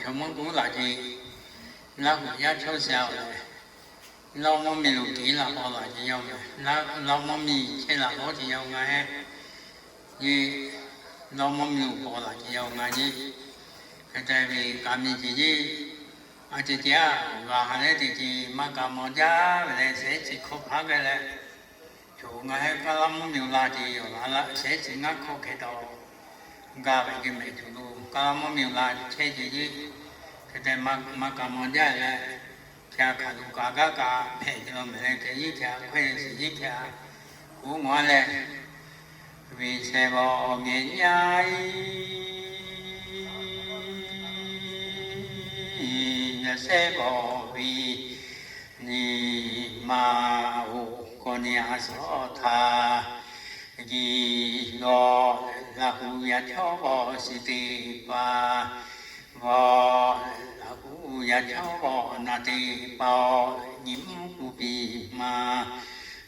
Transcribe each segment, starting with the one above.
Chaw mawˇ k'oˆ laꞈ ce, Laˇ huˍ yaˇ chaw sha-oˬ leh, Laˇ mawˇ miˬ lo keˍ laꞈ paw laꞈ ce yaˇ-oˬ, Laˇ mawˇ miˬ chehˇ laꞈ lawˉ ce yaˇ-oˬ, ngaˬ heˆ ce. Laˇ mawˇ miˬ lo paw laꞈ ce yaˇ-oˬ, ngaˬ ce. Hk'e te ve kaꞈ miˬ ce ce, a ce ce-a, g'a ha leh teˇ ce maˇ kaꞈ maw jaˇ ve leh, shehˉ chi hkawˇ hpaˇ gaˇ leh, choˬ ngaˬ heˆ Kaˇ laˇ mawˇ miˬ la ce yaˇ-oˬ, la la shehˉ chi ngaˇ hkawˇ hk'e taw gaˇ ve ce mehˍ tuˬ lo Kaˇ laˇ mawˇ miˬ la chehˇ ce ce. Hk'e te maˇ kaꞈ maw jaˇ leh, hk'e hk'aˬ lo kaꞈ gaˇ kaꞈ hpehꞈ ce la mehˍ leh, hk'e yeˇ hk'e hkawehˇ shiˍ yeˇ hk'e k'oˆ maw leh, ve shehˆ vawˆ geh nyi-a, yaˇ shehˆ vawˆ ve nyi ma-oˬ, kawˇ nyi a shawˉ htaˇ, Laˇ huˍ yaˇ chawˇ vawˆ shiˍ teˇ hpaˍ, vawˆ leh Laˇ huˍ yaˇ chawˇ vawˆ naˍ teˇ hpaˍ-oˬ, nyi mvuhˇ kuˬ piˇ ma,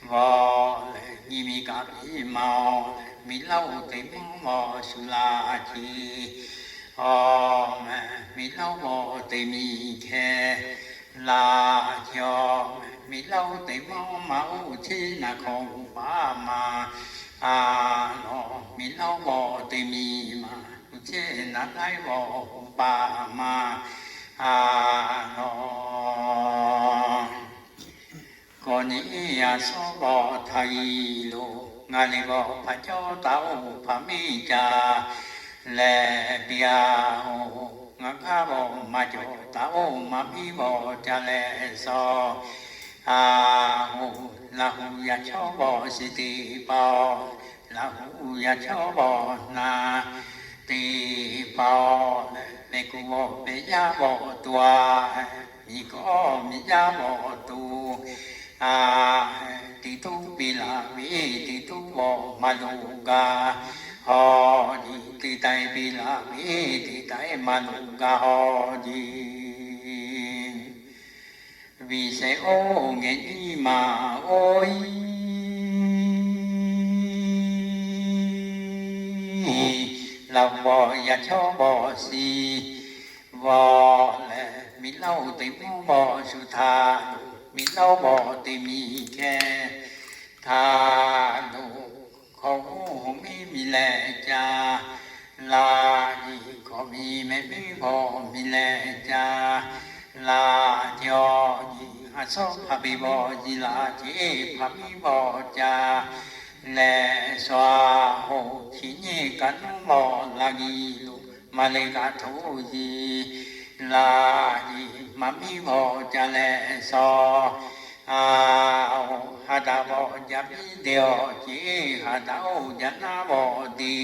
vawˆ leh nyi miˬ kaꞈ piˇ ma-oˬ, miˬ laˇ-oˬ teˇ mvuhˇ vawˆ shu laˇ ce. Awˬ mehˍ miˬ laˇ-oˬ vawˆ teˇ miˬ hkeh laˇ ce, awˬ mehˍ miˬ laˇ-oˬ teˇ mvuhˇ ma-oˬ, chi naˍ hkawˇ uˍ paˍ ma, a, awˬ mehˍ miˬ laˇ-oˬ vawˆ teˇ miˬ ma, chi naˍ laiˉ vawˆ uˍ paˍ ma, a, awˬ Kawˇ nyi a shawˉ vawˆ htaˇ g'uiˬ lo, ngaˬ liꞈ vawˆ hpaꞈ cawˇ taˍ-oˬ, hpaꞈ miˇ ca leh piˇ-a-oˬ, ngaˬ g'aˇ vawˆ maˇ cawˬ taˍ-oˬ, maꞈ miˇ vawˆ ca leh shaw. A-oˬ, Laˇ huˍ yaˇ chawˇ vawˆ shiˍ teˇ hpaˍ-oˬ, Laˇ huˍ yaˇ chawˇ vawˆ naˍ teˇ hpaˍ-oˬ, mehˆ kuˬ vawˆ pehꞈ yaˇ vawˆ tuˬ-a, miˬ kawˆ miˬ yaˇ vawˆ tuˬ, a, teˇ tuˉ piˇ laˬ ve teˇ tuˉ vawˆ maˇ loˍ gaˇ haw ji, teˇ taiˇ piˇ laˬ ve teˇ taiˇ maˇ loˍ gaˇ haw ji. Viꞈ shehˍ oˇ ngehˬ nyiˇ ma oˇ iˉ, Laˇ huˍ vawˆ yaˇ chawˇ vawˆ shiˍ vawˆ leh, miˬ laˇ-oˬ teˇ mvuhˇ vawˆ shu htaˇ lo, miˬ laˇ-oˬ vawˆ teˇ miˬ hkeh htaˇ lo, hkawˇ oˇ hoꞈ miˇ miˬ leh ca laˇ ji, hkawˇ miˬ mehˆ miˇ hkawˇ miˬ leh ca laˇ ce, awˬ ji, a shawˉ hpaꞈ peˇ vawˆ ji laˇ ce, hpaꞈ miˇ vawˆ ca leh shaw-a-oˬ, chi nyiˇ kaꞈ nuˇ vawˆ laˇ g'uiˬ lo, maˇ leh g'a htoꞈ ji laˇ ji, maꞈ miˇ vawˆ ca leh shaw. A-oˬ, ha daꞈ vawˆ jaˇ piˇ deˇ awˬ ce, ha daꞈ oˇ jaˇ naˉ vawˆ te,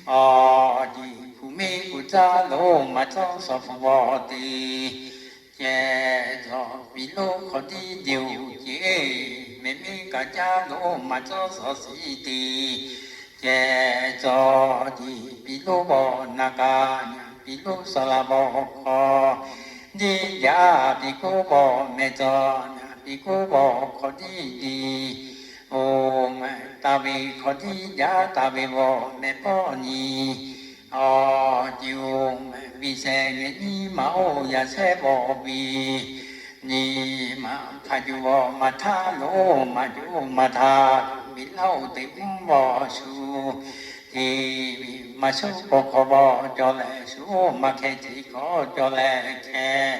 awˬ ji, hpu miˇ hpu caˇ lo maˇ cawˇ shaw hpu vawˆ te, ceh cawˬ piˇ lo hk'awꞈ tiˉ deˇ-oˬ ce, mehˆ miˇ kaꞈ caˇ lo maˇ cawˇ shaw shiˍ te, ceh cawˬ ji, piˇ lo vawˆ naˍ kaꞈ nyi, piˇ lo saˍ laˍ vawˆ hk'awꞈ tiˉ jaˇ, piˇ koˉ vawˆ mehˆ cawˬ nyi, piˇ koˉ vawˆ hk'awꞈ tiˉ deˇ, oˬ mehˍ taˍ ve hk'awꞈ tiˉ jaˇ, taˍ ve vawˆ mehˆ pawˆ nyi, awˬ ji, oˬ mehˍ viꞈ shehˍ ngehˬ nyiˇ ma oˇ yaˇ shehˆ vawˆ ve nyi ma, hpaꞈ juˬ vawˆ maˇ htaˇ lo, maꞈ juˬ maˇ htaˇ, miˬ laˇ-oˬ teˇ mvuhˇ vawˆ shu, te ve maˇ shuˉ k'o hk'awꞈ vawˆ cawˬ leh shuˉ, maˇ hkeh ce hkawˇ cawˬ leh hkeh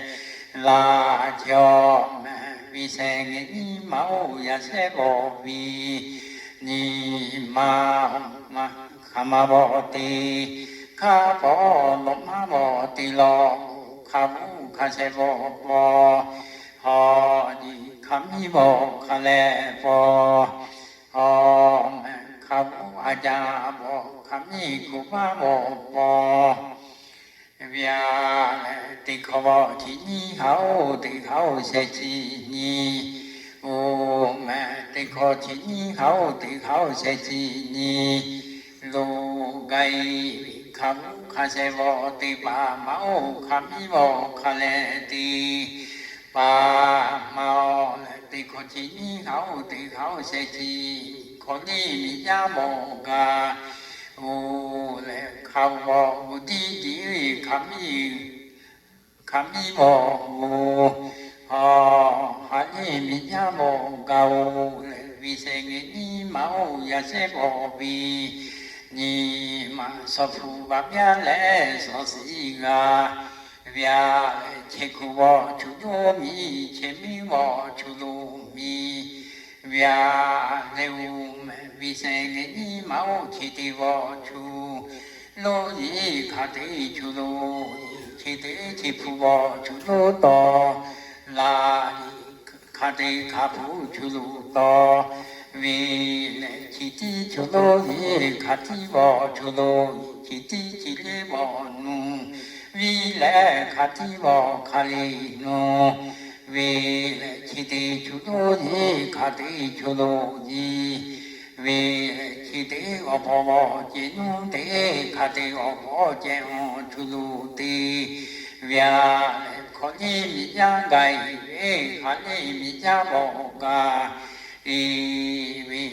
laˇ ce, awˬ mehˍ viꞈ shehˍ ngehˬ nyiˇ ma oˇ yaˇ shehˆ vawˆ ve nyi ma, hk'aˬ ma vawˆ te, hk'a paw lawꞈ maˇ vawˆ te lawˬ, hk'a vuꞈ hk'a shehˍ vawˆ paw, awˬ ji, hk'a miˇ vawˆ hk'a leh paw, awˬ mehˍ hk'a vuꞈ a caˇ vawˆ, hk'a miˇ kuˬ paˇ vawˆ paw, viꞈ leh teˇ hkawˇ vawˆ chi nyiˇ haˉ oˇ teˇ haˉ oˇ shehˍ chi nyi, oˬ mehˍ teˇ hkawˇ chi nyiˇ haˉ oˇ teˇ haˉ oˇ shehˍ chi nyi, lo gaiˇ ve hk'a vuꞈ hk'a shehˍ vawˆ teˇ paˍ ma oˇ, hk'a miˇ vawˆ hk'a leh teˇ paˍ ma oˇ leh, teˇ hkawˇ chi nyiˇ haˉ oˇ teˇ haˉ oˇ shehˍ chi hkawˇ liˇ miˬ yaˇ vawˆ gaˇ, oˬ leh hk'a vawꞈ gu tiˉ tiˉ hk'a miˇ hk'aˬ miˇ vawˆ g'oˬ, a, haꞈ lehˬ miˬ yaˇ vawˆ gaˬ-oˬ leh, viˬ shehˍ ngehˬ nyiˇ ma-oˬ, yaꞈ shehˉ vawˆ ve nyi ma, shawˍ hpu g'a pyaˇ leh shawˍ shiˍ g'a ve-a leh, chehˇ hkuˇ vawˆ chu loˉ miˬ, chehˇ miˇ vawˆ chu loˉ miˬ ve-a leh, oˬ mehˍ viˬ shehˍ ngehˬ nyiˇ ma-oˬ, chehˇ teˇ vawˆ chu loˉ yiˍ, hk'a te chu loˉ, chehˇ te chehˇ hpu vawˆ chu loˉ taw la, hk'a te hk'a hpu chu loˉ taw ve leh, chehˇ tiˉ chu loˉ yiˍ, hk'a tiˉ vawˆ chu loˉ, chehˇ tiˉ chehˇ lehˬ vawˆ nuˬ viˇ leh, hk'a tiˉ vawˆ hk'a lehˬ nuˬ ve leh, chehˇ te chu loˉ yiˍ, hk'a te chu loˉ yiˍ ve leh, chehˇ te awˬ paw vawˆ ceh nuˇ te, hk'a te awˬ paw ceh awˬ chu loˉ te ve-a leh, hk'awꞈ lehˬ miˬ yaˇ gaˬ-e ve, haꞈ lehˬ miˬ yaˇ vawˆ gaˬ-e ve,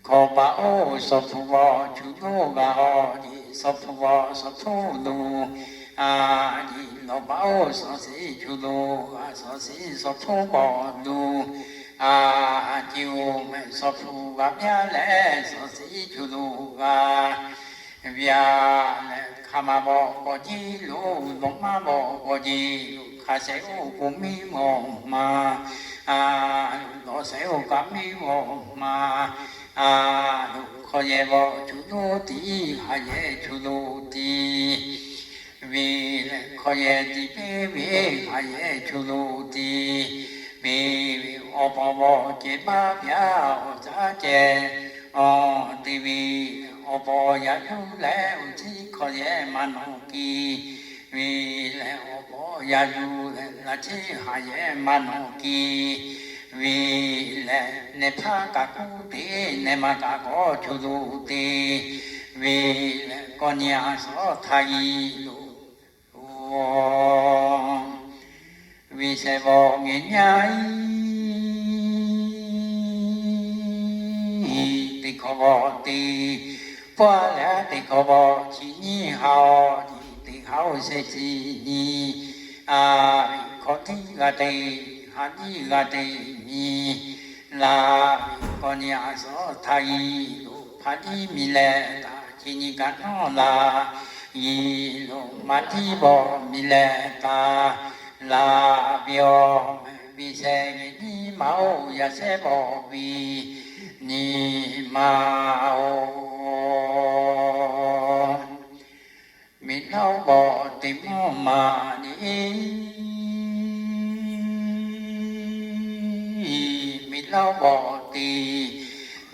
hkawꞈ paˍ-oˬ, shawˍ hpu vawˆ chu loˉ g'a-oˬ, shawˍ hpu vawˆ shawˍ hpu loˉ, a, lawˬ paˍ-oˬ, shawˍ shiˍ chu loˉ g'a, shawˍ shiˍ shawˍ hpu vawˆ loˉ, a, ce-oˬ mehˍ shawˍ hpu g'a pyaˇ leh shawˍ shiˍ chu loˉ g'a ve-a leh, hk'aˬ ma vawˆ k'awꞈ jeˇ loˬ, lawˬ maˇ vawˆ k'awꞈ jeˇ loˬ, hk'a shehˍ-oˬ k'oˍ miˇ vawˆ ma, a, lawˬ shehˍ-oˬ kaꞈ miˇ vawˆ ma, a, hk'aw yehˬ vawˆ chu loˉ tiˉ, haꞈ yehˬ chu loˉ tiˉ ve leh, hk'aw yehˬ tiˉ peˇ ve, haꞈ yehˬ chu loˉ tiˉ ve, awˬ paw vawˆ ceh baˆ pyaˇ, awˬ caˉ ceh awˬ te ve, awˬ paw yaꞈ yuˬ leh, awˬ ciˉ hk'aw yehˬ maˇ nawꞈ kiˇ ve leh, awˬ paw yaꞈ yuˬ leh, laꞈ ciˉ haꞈ yehˬ maˇ nawꞈ kiˇ ve leh, nehˬ hpaˇ kaꞈ kuˇ te, nehˬ ma kaꞈ k'awꞈ chu loˉ te ve leh, kawˇ nyi a shawˍ htaˇ yiˍ loˬ, viˬ shehˍ vawˆ ngehˬ nyaˇ iˉ, teˇ hkawˇ vawˆ teˇ pawˆ leh, teˇ hkawˇ vawˆ chi nyiˇ ha-oˬ, teˇ ha-oˬ shehˍ chi nyi, a, hkawꞈ tiˉ g'a te, haꞈ tiˉ g'a te nyi, laˬ ve kawˇ nyi a shawˍ htaˇ yiˍ loˬ, hpaꞈ tiˉ miˬ leh taˍ, chi nyi kaꞈ nawˉ laˬ yiˍ loˬ, maˍ tiˉ vawˆ miˬ leh taˍ laˬ ve-oˬ, viˬ shehˍ ngehˬ nyiˇ ma-oˬ, yaꞈ shehˉ vawˆ ve nyi ma-oˬ, miˬ laˇ-oˬ vawˆ teˇ mvuhˇ ma nyi, miˬ laˇ-oˬ vawˆ teˇ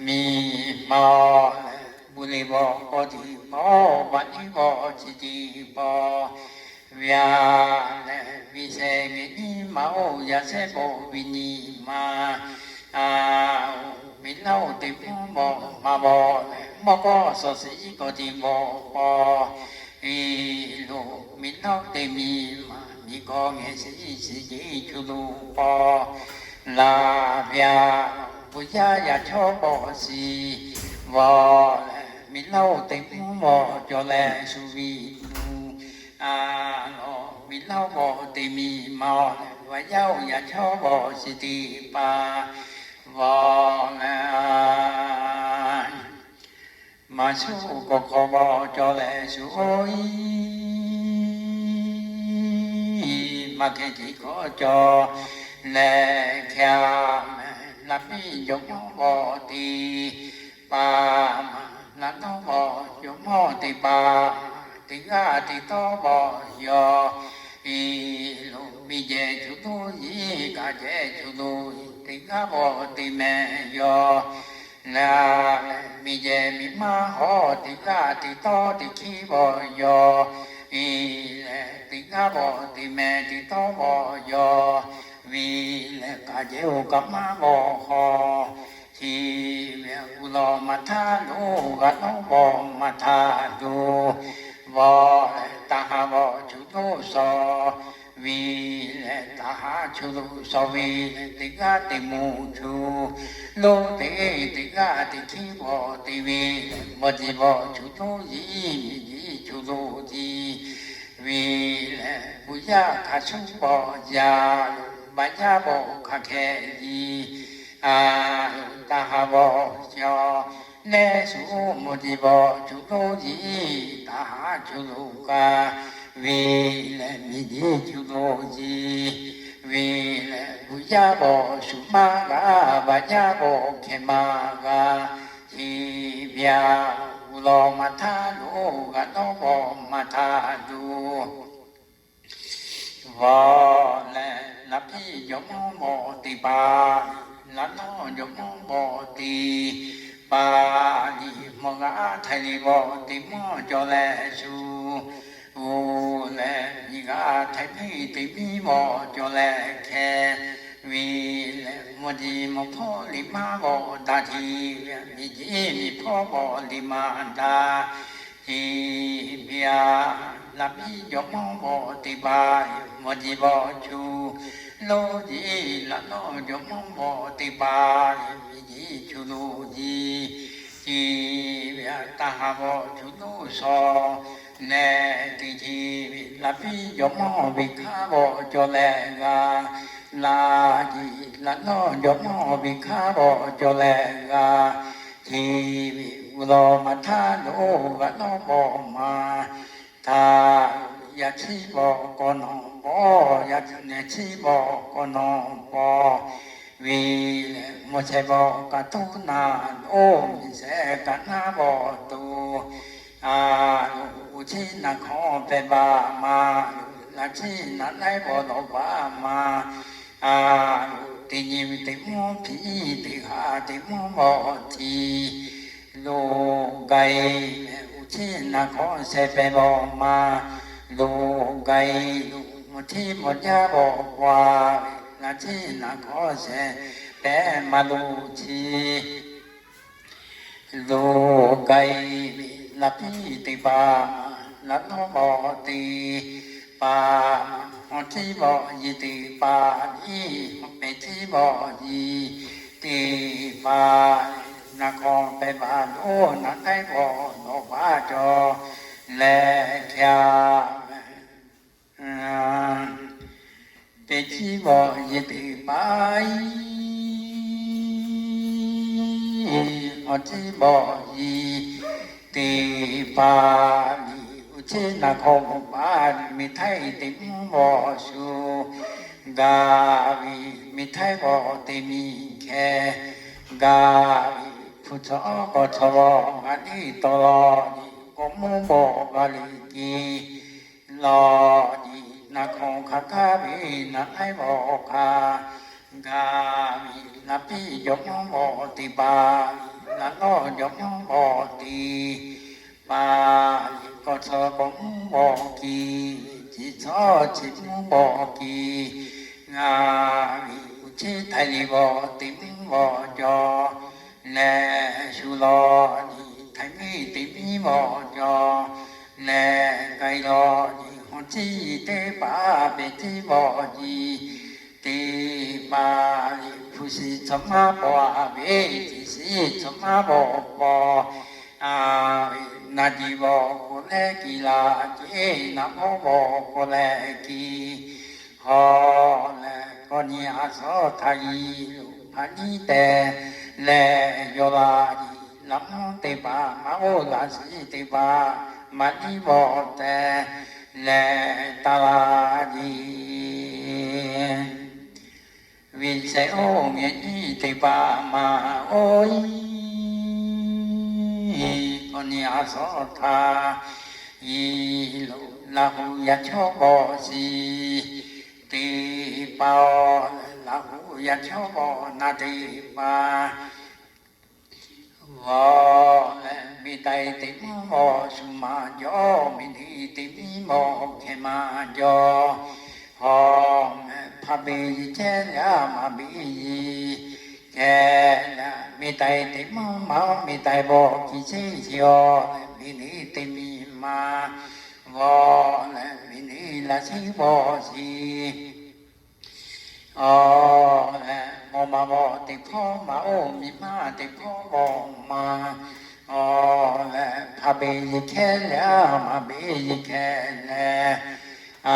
miˬ ma leh, bu le vawˆ k'awꞈ teˇ paw, vaꞈ nyiˉ vawˆ chi teˇ paw ve-a leh, viˬ shehˍ ngehˬ nyiˇ ma-oˬ, yaꞈ shehˉ vawˆ ve nyi ma, a, miˬ laˇ-oˬ teˇ mvuhˇ vawˆ ma vawˆ leh, mawˇ kawˇ shawˍ shiˍ k'awꞈ teˇ vawˆ paw ve loˬ, miˬ laˇ-oˬ teˇ miˬ ma, miˬ kawˇ ngehˬ shiˍ shiˍ jeˇ chu loˉ paw laˬ ve-a, bu yaˇ yaꞈ chawˇ vawˆ shiˍ vawˆ leh, miˬ laˇ-oˬ teˇ mvuhˇ vawˆ cawˬ leh shu ve tuˬ, a, lawˬ miˬ laˇ-oˬ vawˆ teˇ miˬ ma-oˬ leh, vaꞈ yaˇ-oˬ yaꞈ chawˇ vawˆ shiˍ teˇ paˍ vawˆ leh, maˍ shuˆ k'awꞈ hk'awꞈ vawˆ cawˬ leh shu-oˬ iˉ, maˇ hkeh tiˉ hkawˇ cawˬ leh hkeh-a mehˍ, laꞈ piˇ jawˬ mawˇ vawˆ teˇ paˍ maˍ, laꞈ tawˇ vawˆ jawˬ mawˇ teˇ paˍ, teˇ g'aˇ teˇ tawˇ vawˆ yawˬ iˉ loˬ, miˬ jehˬ chu loˉ yiˍ, kaꞈ jehˬ chu loˉ, teˇ g'aˇ vawˆ teˇ mehˍ yawˬ leh, miˬ jehˬ miˬ maˇ hawˉ, teˇ g'aˇ teˇ tawˇ teˇ hkiˉ vawˆ yawˬ iˉ leh, teˇ g'aˇ vawˆ teˇ mehˍ teˇ tawˇ vawˆ yawˬ ve leh, kaꞈ jehˬ-oˬ kaꞈ maˇ vawˆ hawˉ, chi ve uˬ lawˬ maˍ htaˇ loˬ, g'a tawˇ vawˆ maˍ htaˇ loˬ, vawˆ leh taˍ ha vawˆ chu loˉ shawˍ ve leh, taˍ ha chu loˉ shawˍ ve leh, teˇ g'aˇ teˇ mvuhˇ chu loˉ te, teˇ g'aˇ teˇ hkiˉ vawˆ te ve leh, mawˇ tiˉ vawˆ chu loˉ yiˍ, miˬ yiˍ chu loˉ tiˉ ve yaˇ hk'a shuˉ bawˆ yaꞈ, baˬ yaˇ bawˆ hk'a hkeh yiˍ, a, taˇ ha bawˆ yaw, lehˬ shu mvuhˇ tiˍ bawˆ cuˬ loˉ yiˍ, taˇ ha cuˬ loˉ g'a, ve lehˬ miˬ yiˍ cuˬ loˉ yiˍ, ve lehˬ buˬ yaˇ bawˆ shu maˇ g'a, baˬ yaˇ bawˆ hkeh maˇ g'a, chi ve a, g'uˇ lawˬ maˇ htaˇ loˬ, g'aꞈ lawˉ bawˆ maˇ htaˇ loˬ. Vawˬ lehˬ, laꞈ piˇ jawˬ mawˇ bawˆ teˇ paˍ, laꞈ nawˉ jawˬ mawˇ bawˆ teˇ paˍ, liꞈ mawˇ g'a htaiˍ liꞈ bawˆ teˇ mawˇ cawˬ leh shu, oˬ lehˬ miˬ g'a htaiˍ miˇ teˇ miˇ bawˆ cawˬ leh hkeh, ve lehˬ mvuhˇ tiˍ mvuhˇ hpawˇ liꞈ maˇ bawˆ daꞈ, chi ve miˬ yiˍ miˬ hpawˇ bawˆ liꞈ maˇ daꞈ, chi ve a, laꞈ piˇ jawˬ mawˇ bawˆ teˇ paˍ, mvuhˇ tiˍ bawˆ cuˬ loˉ yiˍ, laꞈ nawˉ jawˬ mawˇ bawˆ teˇ paˍ, miˬ yiˍ cuˬ loˉ yiˍ, chi ve a, taˇ ha bawˆ cuˬ loˉ shaw leh teˇ, chi ve laꞈ piˇ jawˬ mawˇ ve hkaˉ bawˆ cawˬ leh g'a, laꞈ yiˍ laꞈ nawˉ jawˬ mawˇ ve hkaˉ bawˆ cawˬ leh g'a, chi ve g'uˇ lawˬ maˇ htaˇ loˬ, g'aꞈ lawˉ bawˆ maˇ htaˇ, yaꞈ chiˉ bawˆ k'awꞈ nawˬ bawˆ, yaꞈ nehˬ chiˉ bawˆ k'awꞈ nawˬ bawˆ, ve lehˬ mvuhˇ shehˍ bawˆ kaꞈ toˇ naˍ loˬ, miˬ shehˍ kaꞈ naˉ bawˆ toˇ, a, uˉ chiˉ naˍ hkawˇ pehˬ baˬ maˇ, laꞈ chiˉ naˍ laiˉ bawˆ lawˬ baˬ maˇ, a, teˇ nyi ve teˇ mvuhˇ hpiˇ teˇ g'aˇ teˇ mvuhˇ bawˆ tiˍ loˬ gaiˬ, uˉ chiˉ naˍ hkawˇ shehˍ pehˬ bawˆ maˇ loˬ gaiˬ, mvuhˇ chiˉ mvuhˇ jaˇ bawˆ k'aw, laꞈ chiˉ naˍ hkawˇ shehˍ pehˬ maˇ loˬ chi loˬ gaiˬ, laꞈ piˇ teˇ paˍ, laꞈ nawˉ bawˆ teˇ paˍ, mvuhˇ chiˉ bawˆ yiˍ teˇ paˍ, iˉ mvuhˇ pehˬ chiˉ bawˆ yiˍ teˇ paˍ, naˍ hkawˇ pehˬ baˬ loˬ, naˍ laiˉ bawˆ lawˬ baˬ cawˬ leh hk'e a, pehˬ chiˉ bawˆ yiˍ teˇ paˍ, iˉ mvuhˇ chiˉ bawˆ yiˍ teˇ paˍ, liꞈ uˉ chiˉ naˍ hkawˇ bawˆ paˍ, miˬ htaiˇ teˇ mvuhˇ bawˆ shu gaˬ ve, miˬ htaiˇ bawˆ teˇ miˬ hkeh gaˬ ve, hpu chaw k'aw chaw bawˆ g'a liˇ tawˍ lawˬ, liꞈ k'awꞈ mvuhˇ bawˆ g'a liˇ ke lawˬ, liꞈ naˍ hkawˇ hk'a gaˇ ve, naˍ laiˉ bawˆ hk'a gaˬ ve, laꞈ piˇ jawˬ mawˇ bawˆ teˇ paˍ, laꞈ nawˉ jawˬ mawˇ bawˆ teˇ paˍ, liꞈ k'awꞈ chaw k'awꞈ mvuhˇ bawˆ ke, chi chaw chi mvuhˇ bawˆ ke g'a ve, uˉ chiˉ htaiˍ liꞈ bawˆ teˇ mvuhˇ bawˆ cawˬ leh shu lawˬ, liꞈ htaiˍ miˇ teˇ miˇ bawˆ cawˬ leh k'ai lawˬ, liꞈ mvuhˇ chiˉ teˇ paˍ, pehˬ chiˉ bawˆ yiˍ teˇ paˍ, liꞈ hpu shiˍ chaw maˇ bawˆ a ve, chi shiˍ chaw maˇ bawˆ paw a ve, naˍ diˍ bawˆ k'o leh kiˇ laˇ ceˇ, naˍ mawˇ bawˆ k'o leh kiˇ hawˬ leh, kawˇ nyi a shaw htaꞈ yiˍ loˬ hpaˇ niˉ teh leh yawˇ laˇ yiˍ, laꞈ mawˇ teˇ paˍ maˇ oˇ laꞈ shiˍ teˇ paˍ maˇ niˉ bawˆ teh leh taˇ laˇ yiˍ. Viꞈ shehˍ oˇ ngehˬ nyiˇ teˇ paˍ maˇ oˇ iˉ, kawˇ nyi a shaw htaꞈ yiˍ loˬ, Laˇ huˍ yaˇ chawˇ bawˆ shiˍ teˇ paˍ, Laˇ huˍ yaˇ chawˇ bawˆ naˍ teˇ paˍ g'awˬ leh, miˬ taiˍ teˇ mvuhˇ bawˆ shu maˇ jaw, miˬ niˆ teˇ miˇ bawˆ hkeh maˇ jaw. Hawˬ meh hpaˇ beˬ yiˍ chehˇ leh maˇ beˬ yiˍ hkeh leh, miˬ taiˍ teˇ mvuhˇ maˇ, miˬ taiˍ bawˆ kiˇ sheˍ yaw, miˬ niˆ teˇ miˇ maˇ g'awˬ leh, miˬ niˆ laꞈ shiˍ bawˆ shiˍ Awˬ lehˬ, mawˬ maˍ bawˆ teˇ hpawˇ maˇ oˇ, miˬ maˇ teˇ hpawˇ bawˆ maˇ. Awˬ lehˬ, hpaˇ beˬ yiˍ hkeh leh, maˇ beˬ yiˍ hkeh leh, a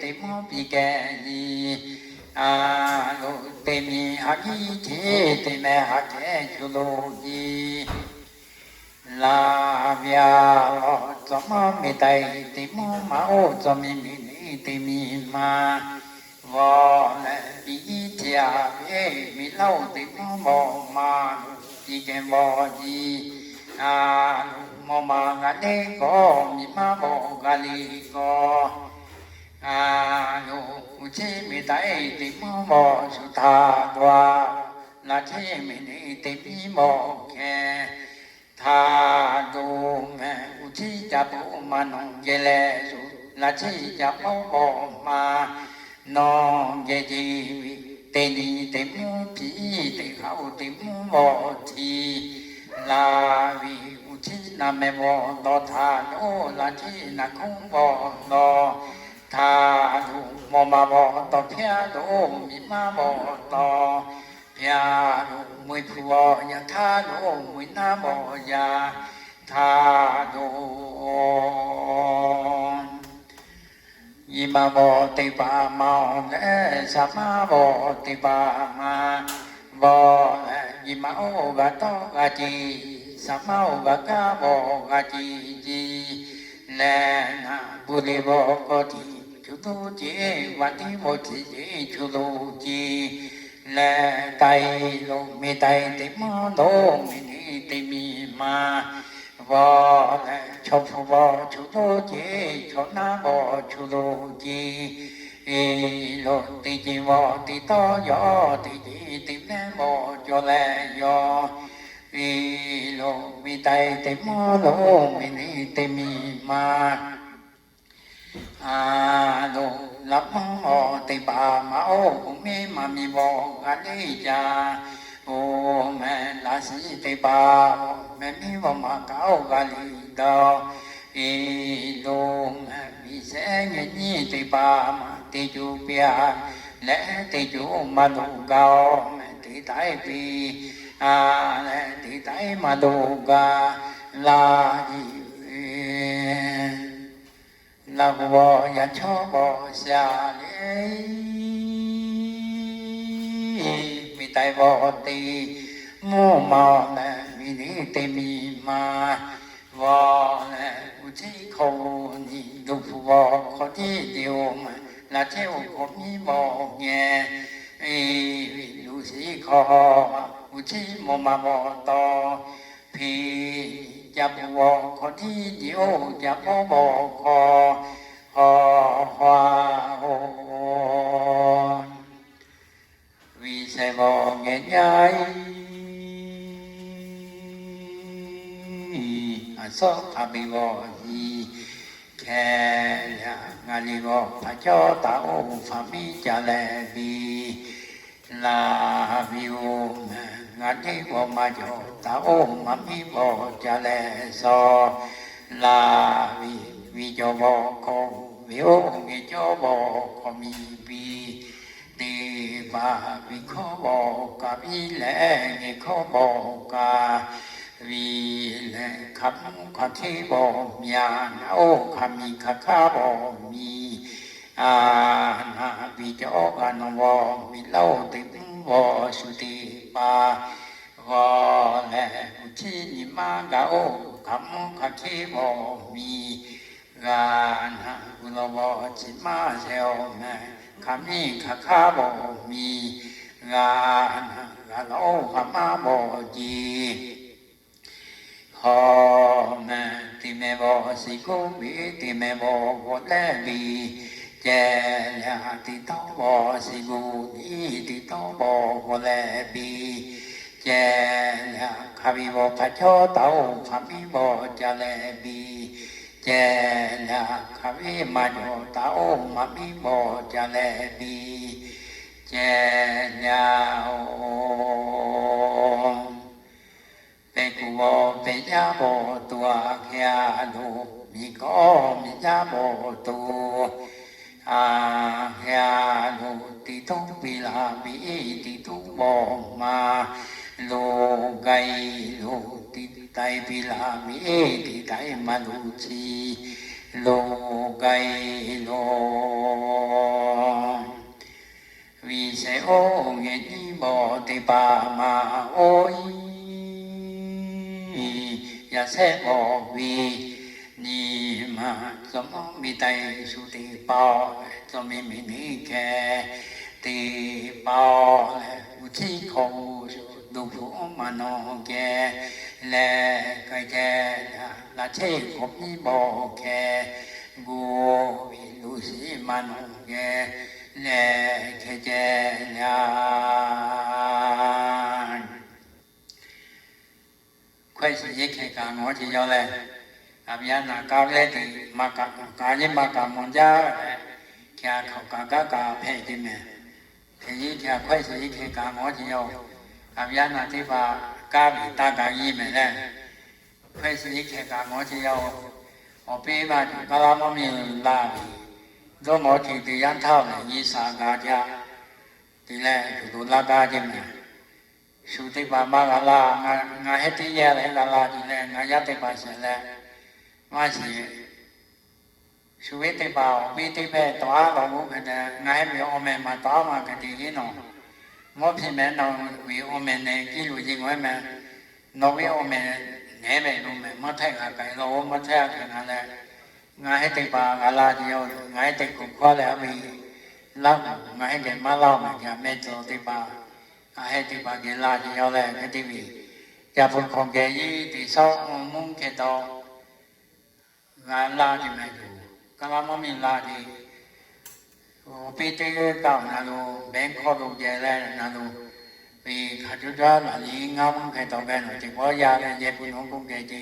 teˇ mvuhˇ piˇ keh nyi. A loˍ, teˇ miˬ haꞈ kiˉ hteˇ, teˇ meh haꞈ keh cuˬ loˍ nyi. Laˬ ve a loˍ, tcuh mawˇ miˬ taiˍ teˇ mvuhˇ ma oˇ, tcuh miˬ miˬ niˆ teˇ miˬ ma vawˬ leh, miˬ iˉ hteˇ a ve miˬ laˇ oˇ teˇ mvuhˇ vawˬ ma loˍ, piˇ keh vawˬ nyi. A loˍ, mawˬ ma g'a neˇ kawˇ, miˬ maˇ vawˬ g'a le kawˇ. A loˍ, uˉ chiˉ miˬ taiˍ teˇ mvuhˇ vawˬ shuˍ htaˇ dawˇ a, laˬ chiˉ miˬ niˆ teˇ miˬ vawˬ keh htaˇ dawˇ meh, uˉ chiˉ ca pawˆ ma nawˬ geh leh shuˍ, laˬ chiˉ ca pawˆ vawˬ ma nawˬ geh ce ve, teˇ nyi teˇ mvuhˇ piˇ, teˇ hk'aˇ oˇ teˇ mvuhˇ vawˬ htiˇ. Laˬ ve uˉ chiˉ naˬ meh vawˬ dawˇ htaˇ dawˇ, laˬ chiˉ naˬ hkunˉ vawˬ dawˇ htaˇ dawˇ, mawˬ ma vawˬ dawˇ hpiaˇ dawˇ, miˬ maˇ vawˬ dawˇ hpiaˇ dawˇ, mvuhˇ hpu vawˬ yaꞈ htaˇ dawˇ, mvuhˇ naˉ vawˬ yaꞈ htaˇ dawˇ, nyi ma vawˬ teˇ hpaˍ ma leh, shaˍ maˇ vawˬ teˇ hpaˍ ma vawˬ leh, nyi ma oˇ g'a tawˆ g'a ce, shaˍ maˇ oˇ g'a kaˇ vawˬ g'a ce ce leh, naˬ bu le vawˬ kawˇ tiꞈ cuˬ tuˉ ce, vaꞈ tiˉ vawˬ tiꞈ ce cuˬ loˍ ce leh, taiˍ loˍ miˬ taiˍ teˇ mvuhˇ dawˇ, miˬ niˆ teˇ miˬ ma vawˬ leh, chaw hpu vawˬ cuˬ tuˉ ce, chaw naˉ vawˬ cuˬ loˍ ce. Loˍ teˇ ce vawˬ teˇ tawˇ yaw, teˇ ce teˇ mehˉ vawˬ cawˬ leh yaw. Loˍ miˬ taiˍ teˇ mvuhˇ dawˇ, miˬ niˆ teˇ miˬ ma loˍ, laꞈ mvuhˇ vawˬ teˇ hpaˍ ma oˇ, oˇ miˇ ma miˇ vawˬ g'a neˇ ca. Oˇ meh laꞈ shiˍ teˇ hpaˍ, meh miˇ vawˬ ma kaꞈ oˇ g'a le dawˇ. Loˍ meh miˬ shehˉ nyi nyiˇ teˇ hpaˍ ma, teˇ co piˇ a leh teˇ co maˇ loˍ gaˇ oˬ meh, teˇ taiˉ piˇ a leh teˇ taiˉ maˇ loˍ gaˇ. Laˬ iˉ laˬ g'uˇ vawˬ yaꞈ chawˇ vawˬ sha le, miˬ taiˍ vawˬ teˇ mvuhˇ ma leh, miˬ niˆ teˇ miˬ ma vawˬ leh, uˉ chiˉ hkawˇ niˬ, luˬ hpu vawˬ hkawˇ tiˉ te oˬ meh, laˬ chehˇ oˬ hkawˇ miˇ vawˬ ngeh. Luˬ shiˍ hkawˇ uˉ chiˉ mawˬ ma vawˬ tawˇ hpiˇ, ca puˬ vawˬ hkawˇ tiˉ te oˬ, ca pawˆ vawˬ hkawˇ hawˬ hawˬ oˬ. Viꞈ shehˍ vawˬ ngeh nyaˇ iˉ, a suhˉ hk'a biˇ vawˬ hiˇ hkeh, ngaˬ liꞈ vawˬ hpaˍ cawˇ taˍ oˇ, hpaˍ miˇ ca leh biˇ laˬ ve oˬ meh. Ngaˬ teˇ vawˬ maˇ cawˬ taˍ oˇ, maˇ miˇ vawˬ ca leh shaw laˬ ve. Viꞈ cawˬ vawˬ hkawˇ ve oˇ, ngaˬ cawˇ vawˬ hkawˇ miˇ piˇ teˇ hpaˍ, viꞈ hkawˇ vawˬ kaꞈ viˇ leh, ngaˬ hkawˇ vawˬ kaꞈ viˇ leh, hk'a mvuhˇ hk'a hk'eˇ vawˬ miˬ a, naˬ oˇ hk'a miˬ hk'a hk'aˇ vawˬ miˬ a. Naˬ viꞈ cawˬ g'a nawˬ vawˬ miˬ laˇ oˬ, teˇ mvuhˇ vawˬ shu teˇ hpaˍ vawˬ leh, uˉ chiˉ nyi maˇ gaˬ oˬ, hk'a mvuhˇ hk'a hk'eˇ vawˬ miˬ g'a. Naˬ g'uˇ lawˬ vawˬ chi maˇ shehˍ oˬ meh, hk'a miˬ hk'a hk'aˇ vawˬ miˬ g'a. Naˬ g'a lawˬ oˇ, hk'a maˇ vawˬ ce hawˬ meh. Teˇ meh vawˬ shiˍ kuˉ ve, teˇ meh vawˬ g'awˬ leh ve, ceh leh teˇ tawˇ vawˬ shiˍ kuˉ ve, teˇ tawˇ vawˬ g'awˬ leh ve, ceh leh hk'a ve vawˬ hpaˍ cawˇ taˍ oˇ, hpaˍ miˇ vawˬ ca leh ve, ceh leh hk'a ve maˇ cawˬ taˍ oˇ, maˇ miˇ vawˬ ca leh ve, ceh leh oˬ. Pehˬ kuˬ vawˬ pehˬ yaˇ vawˬ tuˬ a hk'e a loˍ, miˬ kawˇ miˬ yaˇ vawˬ tuˬ a hk'e a loˍ. Teˇ tuˉ piˇ laˬ ve, teˇ tuˉ vawˬ maˇ loˍ gaˇ e loˍ. Teˇ taiˉ piˇ laˬ ve, teˇ taiˉ maˇ loˍ chi lo gai lo. Viꞈ shehˍ oˇ ngeh nyiˇ bawˬ teˇ hpaˍ maˇ oˇ iˉ, yaꞈ shehˆ bawˬ ve nyi ma, cawˬ mawˇ ve taiˍ shu teˇ hpaˍ, cawˬ miˬ miˬ neˇ hkeh teˇ hpaˍ leh, uˉ tiˉ hkawꞈ shu doˇ hpu oˇ maˇ nawˬ geh leh, k'ai ceh laꞈ chehˇ hkawꞈ nyiˇ bawˬ hkeh gu ve lo shiˍ maˇ nawˬ geh leh hkeh ceh leh. Hkawehˇ shiˍ yeˇ hkeh kaꞈ ngawˬ ce yaw leh, aˍ viˉ aˍ naˍ kaˇ leh teꞈ maˇ kaꞈ, kaꞈ yeˇ maˇ kaꞈ mawˬ jaˇ leh, hkeh hkawꞈ kaꞈ gaˉ kaꞈ hpehꞈ ce mehˍ. Hkeh yeˇ hkeh hkawehˇ shiˍ yeˇ hkeh kaꞈ ngawˬ ce yaw. Aˍ viˉ aˍ naˍ teˇ hpaˍ kaˇ ve taˇ gaˬ yeˇ mehˍ leh, hkawehˇ shiˍ yeˇ hkeh kaꞈ ngawˬ ce yaw. Awˬ piˇ maˇ tuˬ kaˇ laˇ mawˇ miˇ la ve, dawˇ mawˇ hkeh teˇ yanˇ htaˇ lehˬ, G'uiˬ sha g'a jaˇ te leh, tuˬ lo laˇ gaˇ ce mehˍ. Shu teˇ hpaˍ maˇ g'a laˇ, ngaˬ heˆ teˇ yanˇ leh g'a laˇ ce leh, ngaˬ yaˇ teˇ hpaˍ shehˍ leh, maˇ shiˍ. Shu ve teˇ hpaˍ awˬ piˇ teˇ hpehˇ tawꞈ aˉ lawˬ k'oˆ hk'e te, ngaˬ heˆ ve awˬ meh maˇ tawꞈ aˉ maˇ hk'e te yeˇ nawˬ. Mawˇ hpiˇ meh nawˬ ve awˬ meh nehˬ kiˇ loˬ yeˇ g'awˇ meh. Nawˬ ve awˬ meh nehˬ meh lo meh, mawˇ htehˆ g'a k'ai lo, mawˇ htehˆ a hk'e ngaˬ leh, ngaˬ heˆ teˇ hpaˍ g'a laˇ ce yaw. Ngaˬ heˆ teˇ hpaˍ hkawˇ leh a ve laˇ kuˬ, ngaˬ heˆ geh maˇ laˇ meh geh meh tcuh teˇ hpaˍ, ngaˬ heˆ teˇ hpaˍ geh laˇ ce yaw leh hk'e te ve, ca hpu hkawꞈ geh yeˇ teꞈ shawˉ awˬ mvuhˇ hkeh taw g'a laˇ ce meh tuˬ, kaˇ laˇ mawˇ miˇ laˇ ce. Awˬ piˇ teˇ g'aˇ kaꞈ naˍ lo, Bangkok lo geh leh naˍ lo, ve hk'a caˇ caˇ laˬ liꞈ ngaˇ mvuhˇ hkeh taw geh nawˬ teˇ pawˆ yaˇ leh yehˬ hpu nawˬ k'oˆ geh ce,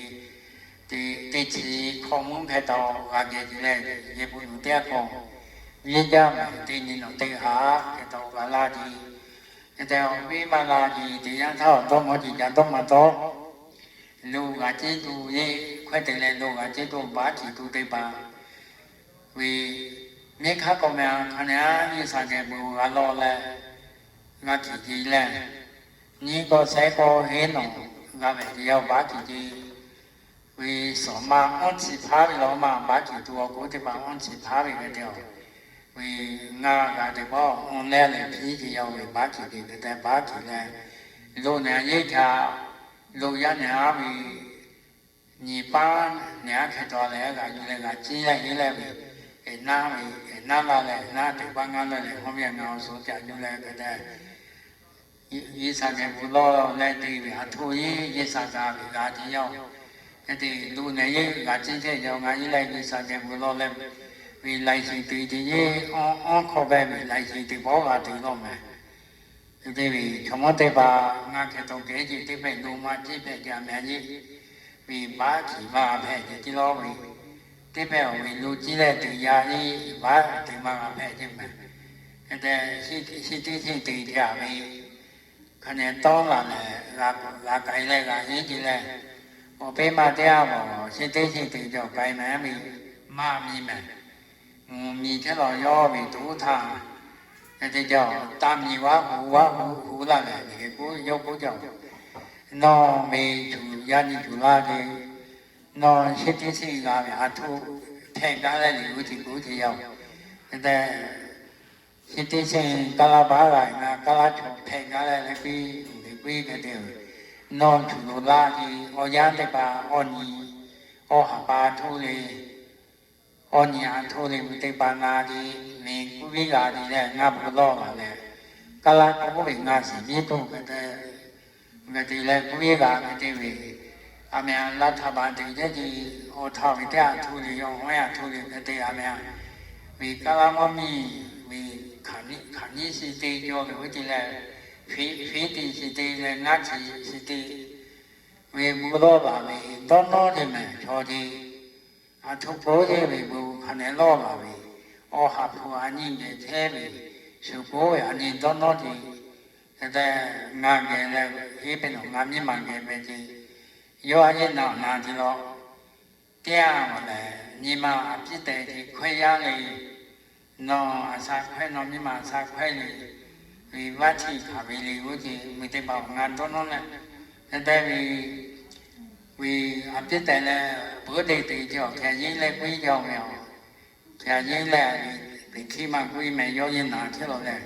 teˇ chi hkawꞈ mvuhˇ hkeh taw g'a geh ce leh, yehˬ hpu nawˬ teˇ g'aˇ hkawꞈ viˇ jaˇ meh teˇ nyi nawˬ teˇ haꞈ hkeh taw g'a laˇ ce. Hk'e te awˬ piˇ maˇ laˇ ce teˇ yanˇ htaˇ awˬ dawˇ mawˇ ce ca dawˇ maˇ tawˆ. Lo g'a ciˉ tuˬ yeˇ hkawehˇ te leh lo g'a ciˉ tuˬ baˆ hkiˬ tuˬ teˇ hpaˍ ve, miˬ hk'aˇ k'awꞈ meh a hk'a nehˬ a G'uiˬ sha geh bon g'a lawˬ leh, g'a hkiˬ ce leh, nyi k'awꞈ shehˍ k'awꞈ heˆ nawˬ g'a ve ce yaˇ baˆ hkiˬ ce ve, suhˍ ma awˇ chi hpaˇ ve law ma baˆ hkiˬ tuˬ awˬ k'oˆ teˇ hpaˍ awˇ chi hpaˇ ve hk'e te a ve, ngaˬ g'a teˇ pawˆ awˬ leh leh hpiˇ ce yaˇ ve baˆ hkiˬ ce hk'e te baˆ hkiˬ leh, lo nehˬ a yeˇ htaꞈ lo yaˇ nehˬ a ve nyi paˉ nehˬ a hkeh taw leh g'a yuˬ leh g'a ciˉ leh heˆ leh ve, eˍ naˉ ve, eˍ naˉ la leh naˉ teˇ paˆ ngaˇ leh leh hawˇ ve ngaˬ awˬ suhˍ ca yuˬ leh hk'e te G'uiˬ sha geh bon lawˬ leh te ve a htoꞈ yeˇ G'uiˬ sha g'a ve g'a ce yaˇ. Hk'e te lo nehˬ yeˇ g'a ciˉ chehˇ yaˇ ngaˬ yeˇ leh G'uiˬ sha geh bon lawˬ leh ve laiˬ shiˍ teꞈ ce yeˇ, awˇ hkawˇ beh ve laiˬ shiˍ teꞈ pawˆ g'a te lawˬ meh. Hk'e te ve chaw mawˇ teˇ hpaˍ ngaˬ hkeh taw geh ce teˇ hpehꞈ lo maˇ ciˉ hpehꞈ ce a meh yeˇ ve baˆ hkiˬ maˇ g'a hpehꞈ ce tiˉ lawˇ ve, teˇ hpehꞈ awˬ ve lo ciˉ leh teꞈ yaˇ yeˇ baˆ teꞈ maˇ g'a hpehꞈ ce meh. Hk'e te chi teˇ chi teꞈ ce a ve, hk'a nehˬ tawˇ laˬ leh g'a k'ai leh g'a heˆ ce leh, awˬ piˇ maˇ teˇ g'aˇ maˬ chi teˇ chi teꞈ cawˬ k'ai meh ve, maˇ miˬ meh. Mvuhˇ miˬ hteˇ lawˬ yawˇ ve tuˉ htaˇ, hk'e te cawˬ taˇ miˬ vaˇ hu vaˇ hu hu laˇ leh, yawˇ k'oˆ cawˬ, nawˬ ve cuˬ yaˇ nyi cuˬ laˇ ve, nawˬ chi teˇ chi g'a ve a htoꞈ hpehꞈ gaˇ leh liꞈ g'uˇ ce g'uˇ ce yaˇ-oˬ. Hk'e te chi teˇ chi kaˇ laˇ baˆ g'a ngaˬ kaˇ laˇ chaw hpehꞈ gaˇ leh leh piˇ, piˇ hk'e te, nawˬ cuˬ lo laˇ ce, awˬ yanˇ teˇ hpaˍ awˬ nyi, awˬ ha pa htoꞈ le, awˬ nyi a htoꞈ le ve teˇ hpaˍ ngaˬ ce, miˬ kuˇ viˉ g'a ce leh ngaˬ bon lawˬ g'a leh, kaˇ laˇ k'oˆ ve ngaˬ shiˍ viˉ toˇ hk'e te, g'a te leh kuˇ viˉ g'a hk'e te ve, a meh a laˇ htaꞈ baˬ te ceh ce, awˬ htaꞈ ve teˇ a htoꞈ le, awˬ ha a htoꞈ le hk'e te a meh a, ve kaˇ laˇ mawˇ miˇ ve hk'aˬ nyiˇ chi te cawˬ ve oˇ ce leh, fiˉ tiꞈ chi te leh ngaˇ chi chi te ve bon lawˬ baˬ ve dawˇ nawˇ ce meh chaw ce. A htoꞈ hpoˆ ce ve bon hk'a nehˬ lawˇ baˬ ve, awˬ ha hpu a nyi geh chehˇ ve, shu k'oˆ ve a nyi dawˇ nawˇ ce. Hk'e te ngaˬ geh leh heˆ pehꞈ nawˬ ngaˬ miˇ ma geh pehꞈ ce. Yawˇ a yeˇ na na ce lawˬ. Teˇ a maˬ lehˬ nyi ma a piˇ tehꞈ ce hkawehˇ yaˇ le. Nawˬ a sha hkawehˇ, nawˬ miˇ ma a sha hkawehˇ le. Ve vaˇ htiˇ hkanˍ ve le g'uˇ ce mvuhˇ teˇ hpaˍ ngaˬ dawˇ nawˇ leh, hk'e te ve Ve a piˉ tehꞈ leh, peuˬ teˇ te ceh awˬ hkeh yeˇ leh k'oˆ ve yoˬ. Hkeh yeˇ leh, teꞈ hkiˇ maˇ k'oˆ mehˍ, yawˇ yeˇ naˍ chehˇ la leh,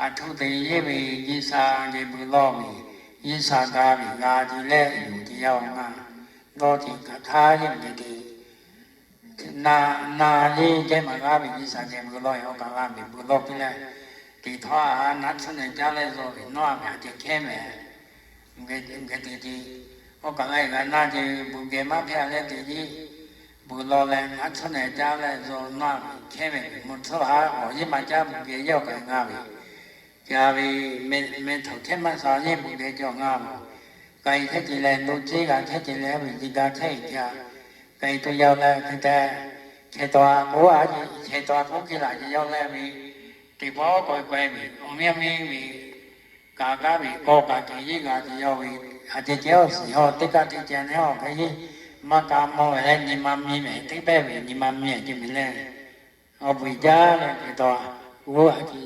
aˬ htoꞈ te yeˇ ve G'uiˬsha geh beuꞈ lawˇ ve, G'uiˬsha ga ve g'a ce leh yuˬ ce yaˇ-oˬ ngaˬ, dawˇ ce kaꞈ htaˇ yeˇ ve te, na, na yeˇ jehˇ maˬ g'a ve G'uiˬsha geh beuꞈ lawˇ ve, awˬ kaˬ la ve beuꞈ lawˇ piˇ leh, teꞈ htawˇ a naˉ tsuhˇ nehˬ caˉ leh zuhꞈ ve nawˉ ve a ceh hkehˉ mehˍ. Geh te te, awˬ kaˬ la g'a na ce, beuꞈ geh maˇ hpehꞈ leh te yeˇ, beuꞈ lawˇ leh naˉ tsuhˇ nehˬ caˉ leh zuhꞈ nawˉ ve hkehˉ mehˍ ve mvuhˇ tsuhˇ haˉ awˬ yeˇ maˇ caˉ beuꞈ geh yawˇ kaꞈ g'a ve, gaˬ ve, meh htaꞈ hkehˉ maˇ sha yeˇ beuꞈ geh cawˬ ngaˬ maˬ, k'ai hkehˉ ce leh lo ceˇ g'a hkehˉ ce leh ve yeˇ ga hkehˉ ve ca, k'ai tuˬ yaˇ leh hk'e te, hkeh taw a k'oˆ a, hkeh taw a k'oˆ hk'e laꞈ ce yaˇ leh ve, teˇ pawˆ k'awꞈ k'ai ve awˬ miˇ miˇ ve, kaꞈ gaˇ ve kawˇ kaꞈ kehˬ yeˇ g'a ce yaˇ ve, a ceh ceh awˬ shiˍ hawˇ teˇ kaˇ teˇ ca neˉ awˬ hk'e yeˇ, maˇ ka mawˬ ve leh nyi ma miˇ mehˍ teˇ pehˇ ve nyi ma miˇ a ce miˬ leh, awˬ bvuhꞈ jaˇ leh hkeh taw a k'oˆ a ce